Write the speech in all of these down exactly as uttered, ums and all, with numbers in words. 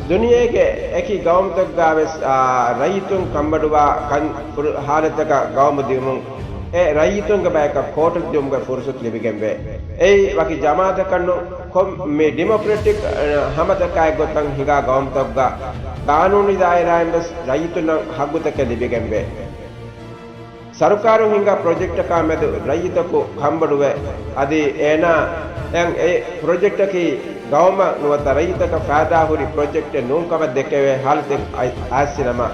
ދުނިޔޭގެ އެކި ގައުމުތަކުގައިވެސް، އާ، ރައްޔިތުން ކަންބޮޑުވާ ކަން ފުރު-، ހާލަތަކަށް ގައުމު ދިއުމުން އެ ރައްޔިތުންގެ ބަޔަކަށް ކޯޓަށް ދިއުމުގެ ފުރުސަތު ލިބިގެންވޭ. އެއީ ވަކި ޖަމާއަތަކަށް ނޫން، ކޮން މި ޑިމޮކްރެޓިކް، އަ، ހަމަތަކާއެއް ގޮތަށް ހިނގާ ގައުމުތަކުގަ ގާނޫނީ ދާއިރާއިން ވެސް ރައްޔިތުންނަށް ހައްގުތަކެއް ލިބިގެންވޭ. ސަރުކާރުން ހިންގާ ޕްރޮޖެކްޓަކާ މެދު ރައްޔިތަކު ކަންބޮޑުވެ، އަދި އޭނާ އެ ޕްރޮޖެކްޓަކީ ގައުމަށް ނުވަތަ ރައްޔިތަކަށް ފައިދާ ހުރި ޕްރޮޖެކްޓެއް ނޫންކަމަށް ދެކެވޭ ހާލަތެއް އައި-، އައިސްފިނަމަ،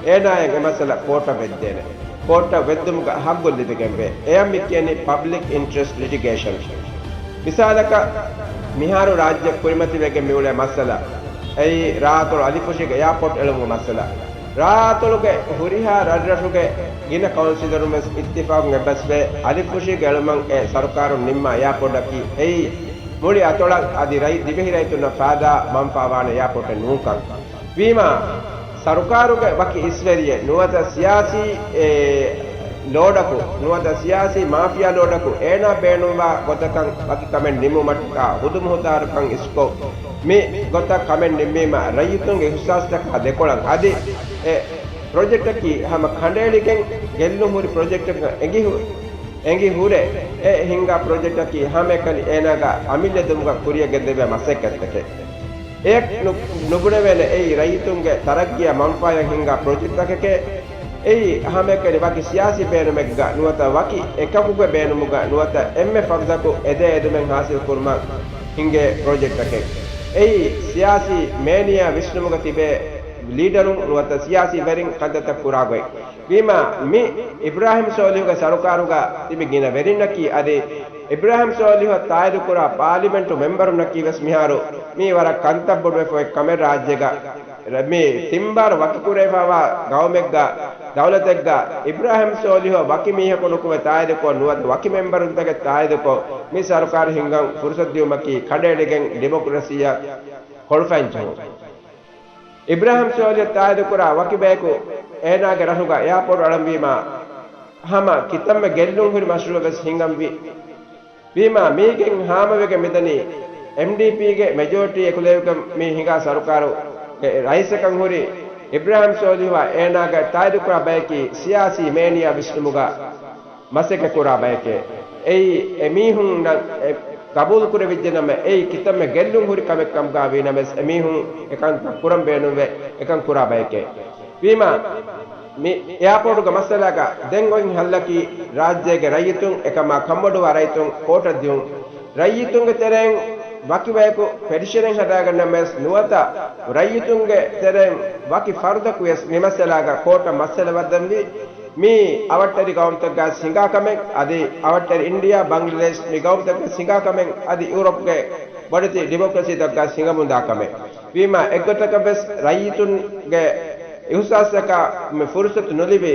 އޭނާއަށް އެ މައްސަލަ ކޯޓަށް ވެއްދޭނެ. ކޯޓަށް ވެއްދުމުގެ ހައްގު ލިބިގެންވޭ. އެޔަށް މި ކިޔަނީ ޕަބްލިކް އިންޓްރެސްޓް ލިޓިގޭޝަން. މިސާލަކަށް، މިހާރު ރާއްޖެ ކުރިމަތިވެގެން މިއުޅޭ މައްސަލަ، އެއީ ރާއަތޮޅު އަލިފުށީގެ އެއާޕޯޓް އެޅުމުގެ މައްސަލަ. ރާއަތޮޅުގެ ހުރިހާ ރަށްރަށުގެ ގިނަ ކައުންސިލަރުން ވެސް އިއްތިފާގުން އެއްބަސްވޭ، އަލިފުށީގެ އެޅުމަށް އެ ސަރުކާރުން ނިންމާ އެއާޕޯޓަކީ އެއީ މުޅި އަތޮޅަށް އަދި ރައް-، ދިވެހި ރައްޔިތުންނަށް ފައިދާ މަންފާވާނެ އެއާޕޯޓެއް ނޫންކަން. ވީމާ، ސަރުކާރުގެ ވަކި އިސްވެރިއެއް ނުވަތަ ސިޔާސީ، އެ، ލޯޑަކު ނުވަތަ ސިޔާސީ މާފިޔާ ލޯޑަކު އޭނާ ބޭނުންވާ ގޮތަކަށް ވަކި ކަމެއް ނިންމުމަށްޓަކާ ހުދުމަހުތާރުކަން އިސްކޮށް، މި ގޮތަށް ކަމެއް ނިންމީމަ ރައްޔިތުންގެ އިހުސާސްތަކާ ދެކޮޅަށް އަދި އެ ޕްރޮޖެކްޓަކީ ހަމަ ކަނޑައެޅިގެން ގެއްލުން ހުރި ޕްރޮޖެކްޓަކަށް އެނގި ހު-، އެނގި ހުރެ، އެ ހިންގާ ޕްރޮޖެކްޓަކީ ހަމައެކަނި އޭނާގެ އަމިއްލަ ދުމުގަ ކުރިއަށް ގެންދެވޭ މަސައްކަތްތަކެއް. އެއަށް ނު-، ނުބުނެވޭނެ އެއީ ރައްޔިތުންގެ ތަރައްގީއަށް މަންފާއަށް ހިންގާ ޕްރޮޖެކްޓްތަކެކޭ. އެއީ ހަމައެކަނި ވަކި ސިޔާސީ ބޭނުމެއްގަ ނުވަތަ ވަކި އެކަކުގެ ބޭނުމުގަ ނުވަތަ އެންމެ ފަރުދަކު އެދޭ އެދުމެއް ހާސިލް ކުރުމަށް ހިންގޭ ޕްރޮޖެކްޓްތަކެއް. އެއީ ސިޔާސީ މޭނިޔާ ވިސްނުމުގަ ތިބޭ ލީޑަރުން ނުވަތަ ސިޔާސީ ވެރިން ކަންތައްތައް ކުރާ ގޮތް. ވީމާ، މި އިބްރާހިމް ސޯލިހުގެ ސަރުކާރުގަ ތިބި ގިނަ ވެރިންނަކީ އަދި އިބްރާހިމް ސޯލިހުއަށް ތާއީދުކުރާ ޕާލިމެންޓު މެމްބަރުންނަކީ ވެސް މިހާރު މީ ވަރަށް ކަންތައް ބޮޑުވެފަ އޮތް ކަމެއް ރާއްޖޭގަ ރ-، މި ތިން ބާރު ވަކިކުރެވިފައިވާ ގައުމެއްގަ ދައުލަތެއްގަ އިބްރާހިމް ސޯލިހުއަށް ވަކި މީހަކު ނުކުމެ ތާއީދުކޮށް ނުވަތަ ވަކި މެމްބަރުންތަކެއް ތާއީދުކޮށް މި ސަރުކާރު ހިންގަން ފުރުސަތު ދިއުމަކީ ކަނޑައެޅިގެން ޑިމޮކްރަސީއަށް ހޮޅުފައިން ޖެހުން. އިބްރާހިމް ސޯލިހަށް ތާއީދުކުރާ ވަކި ބަޔަކު އޭނާގެ ރަށުގަ އެއާޕޯޓް އަޅަންވީމާ، ހަމަ ކިތަންމެ ގެއްލުން ހުރި މަޝްރޫއެއް ވެސް ހިނގަންވީ. ވީމާ، މީގެން ހާމަވެގެން މިދަނީ އެމްޑީޕީގެ މެޖޯރިޓީ އެކުލެވިކަން މި ހިނގާ ސަރުކާރުގެ ރައީސަކަށް ހުރި އިބްރާހިމް ސޯލިހުއާ އޭނާގެ ތާއީދުކުރާ ބަޔަކީ ސިޔާސީ މޭނިޔާ ވިސްނުމުގަ މަސައްކަތް ކުރާ ބަޔެކޭ. އެއީ އެމީހުންނަށް ގަބޫލު ކުރެވިއްޖެ ނަމަ، އެއީ ކިތަންމެ ގެއްލުން ހުރި ކަމެއް ކަމުގަ ވީ ނަމަވެސް، އެމީހުން އެކަން ކުރަން ބޭނުންވެ އެކަން ކުރާ ބަޔެކޭ. ވީމާ، މި އެއާޕޯޓުގެ މައްސަލާގަ ދެން އޮތް ހައްލަކީ، ރާއްޖޭގެ ރައްޔިތުން އެކަމާ ކަންބޮޑުވާ ރައްޔިތުން ކޯޓަށް ދިއުން. ރައްޔިތުންގެ ތެރެއިން ވަކި ބަޔަކު ޕެޓިޝަނެއް ހަދާގަންނަމަވެސް ނުވަތަ، ރައްޔިތުންގެ ތެރެއިން ވަކި ފަރުދަކު ވިޔަސް މި މައްސަލާގަ ކޯޓަށް މައްސަލަ ވައްދަންވީ. މީ އަވަށްޓެރި ގައުމުތަކުގަ ހިނގާ ކަމެއް، އަދި އަވަށްޓެރި އިންޑިއާ، ބަންގްލަދޭޝް މި ގައުމުތަކުގަ ހިނގާ ކަމެއް، އަދި ޔޫރަޕްގެ ބޮޑެތި ޑިމޮކްރަސީތަކުގަ ހިނގަމުންދާ ކަމެއް. ވީމާ، އެއްގޮތަކަށް ވެސް ރައްޔިތުންގެ އިހުސާސްތަކަށް މި ފުރުސަތު ނުލިބި،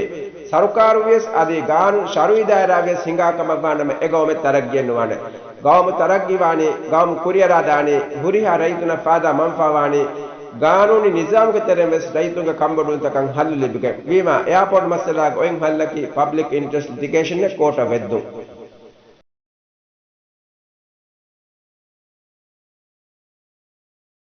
ސަރުކާރު ވިޔަސް އަދި ގާނޫނު ޝަރުއީ ދާއިރާ ވިޔަސް ހިނގާ ކަމަށްވާނަމަ، އެ ގައުމެއް ތަރައްގީއެއް ނުވާނެ. ގައުމު ތަރައްގީވާނީ، ގައުމު ކުރިއަރާދާނީ، ހުރިހާ ރައްޔިތުންނަށް ފާދާ މަންފާވާނީ، ގާނޫނީ ނިޒާމުގެ ތެރެއިން ވެސް ރައްޔިތުންގެ ކަންބޮޑުވުންތަކަށް ހައްލު ލިބިގެން. ވީމާ، އެއާޕޯޓް މައްސަލާގެ އޮތް ހައްލަކީ ޕަބްލިކް އިންޓްރެސްޓް ލިޓިގޭޝަންއެއް ކޯޓަށް ވެއްދުން.